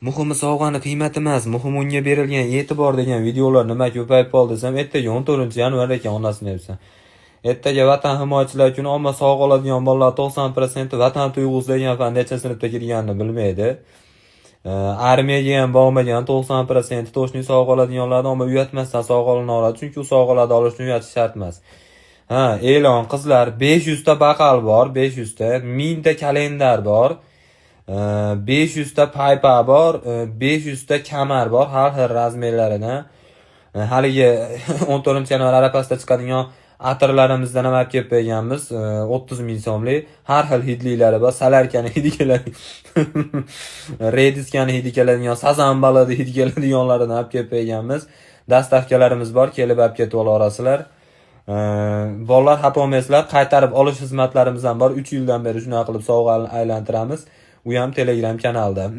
Muhimi sovg'ani qiymati emas, muhimi unga berilgan e'tibor degan videolar nima ko'payib qoldi desam, ertaga 14-yanvar ekan, onasini aytsa. Ertaga Vatan himoyachilari kuni, ammo sovg'a oladigan bolalar 90% vatan tuyg'usi degan fan nechinchi sinfda kirganini bilmaydi. Armiyaga ham bormagan 90% точный sovg'a oladiganlarni, ammo uyatmasdan sovg'a olinaveradi, chunki u sovg'alarni olish uchun uyatish shart emas. Ha, e'lon, qizlar, 500 ta бокал bor, 500 ta, 1000 ta kalendar bor. 500 ta paypa bor, 500 ta kamar bor, har xil размер laridan. Haligi 14-yanvar arafasida chiqadigan atirlarimizdan ham olib kelib qo'yganmiz, 30 ming so'mlik, har xil hidlilari bor, salarkani hidi keladi, rediskani hidi keladigan, sazan balig'i hidi keladiganlaridan olib kelib qo'yganmiz. Доставка larimiz bor, kelib olib ketib olaverasizlar. Bolalar, xafa bo'lmaysizlar, qaytarib olish xizmatlarimiz ham bor. 3 yildan beri shunaqa qilib sovg'a aylantiramiz. U ham Telegram kanalda.